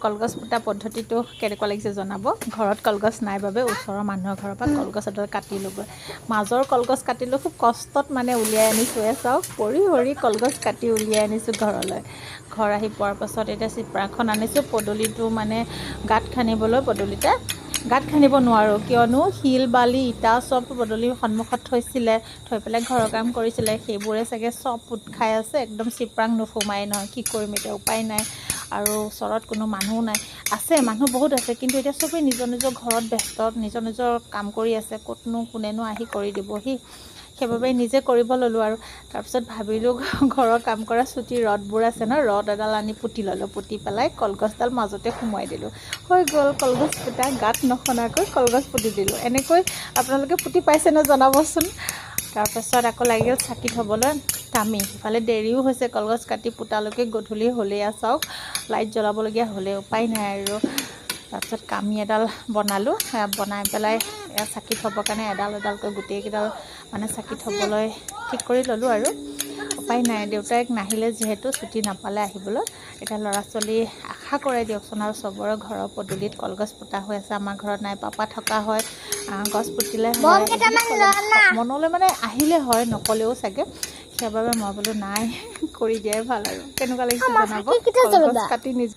কলগছ পোতা পদ্ধতিটো কেনেকুৱা লাগিছে জনাব। ঘৰত কলগছ নাই বাবে ওচৰৰ মানুহৰ ঘৰৰ পৰা কলগছ এডাল কাটিলোগৈ। মাজৰ কলগছ কাটিলোঁ, খুব কষ্টত মানে উলিয়াই আনিছোঁ। এয়া চাওক, পৰি সৰি কলগছ কাটি উলিয়াই আনিছোঁ ঘৰলৈ। ঘৰ আহি পোৱাৰ পাছত এতিয়া চিপৰাখন আনিছোঁ পদূলিটো মানে গাঁত খান্দিবলৈ। পদূলিতে গাঁত খান্দিব নোৱাৰোঁ, কিয়নো শিল, বালি, ইটা চব পদূলিৰ সন্মুখত থৈছিলে, থৈ পেলাই ঘৰৰ কাম কৰিছিলে। সেইবোৰে চাগে চব পোত খাই আছে, একদম চিপৰাং নোসোমাই নহয়। কি কৰিম এতিয়া, উপায় নাই। আৰু ওচৰত কোনো মানুহো নাই। আছে, মানুহ বহুত আছে, কিন্তু এতিয়া চবেই নিজৰ নিজৰ ঘৰত ব্যস্ত, নিজৰ নিজৰ কাম কৰি আছে। ক'তনো কোনেনো আহি কৰি দিবহি? সেইবাবে নিজে কৰিব ল'লোঁ। আৰু তাৰপিছত ভাবিলোঁ, ঘৰৰ কাম কৰা চুটি ৰডবোৰ আছে ন, ৰড এডাল আনি পুতি ল'লোঁ। পুতি পেলাই কলগছডাল মাজতে সোমোৱাই দিলোঁ। হৈ গ'ল কলগছ পোতা। গাঁত নখনাকৈ কলগছ পুতি দিলোঁ। এনেকৈ আপোনালোকে পুতি পাইছেনে জনাবচোন। তাৰপাছত আকৌ লাগিল চাকি থ'বলৈ কামি। সিফালে দেৰিও হৈছে, কলগছ কাটি পোতালৈকে গধূলি হ'লেই। চাওক, লাইট জ্বলাবলগীয়া হ'লেই, উপায় নাই আৰু। তাৰপিছত কামি এডাল বনালোঁ। বনাই পেলাই এয়া চাকি থ'বৰ কাৰণে এডাল এডালকৈ গোটেইকেইডাল মানে চাকি থ'বলৈ ঠিক কৰি ল'লোঁ। আৰু উপায় নাই, দেউতাক নাহিলে যিহেতু, ছুটি নাপালে আহিবলৈ। এতিয়া ল'ৰা ছোৱালী আশা কৰে দিয়কচোন আৰু, চবৰে ঘৰৰ পদূলিত কলগছ পোতা হৈ আছে, আমাৰ ঘৰত নাই। পাপা থকা হয় গছ পুতিলে হয়, মনলৈ মানে আহিলে হয়, নক'লেও চাগে। সেইবাবে মই বোলো নাই, কৰি দিয়াই ভাল। আৰু কেনেকুৱা লাগিছে জনাব, কলগছ কাটি নিজে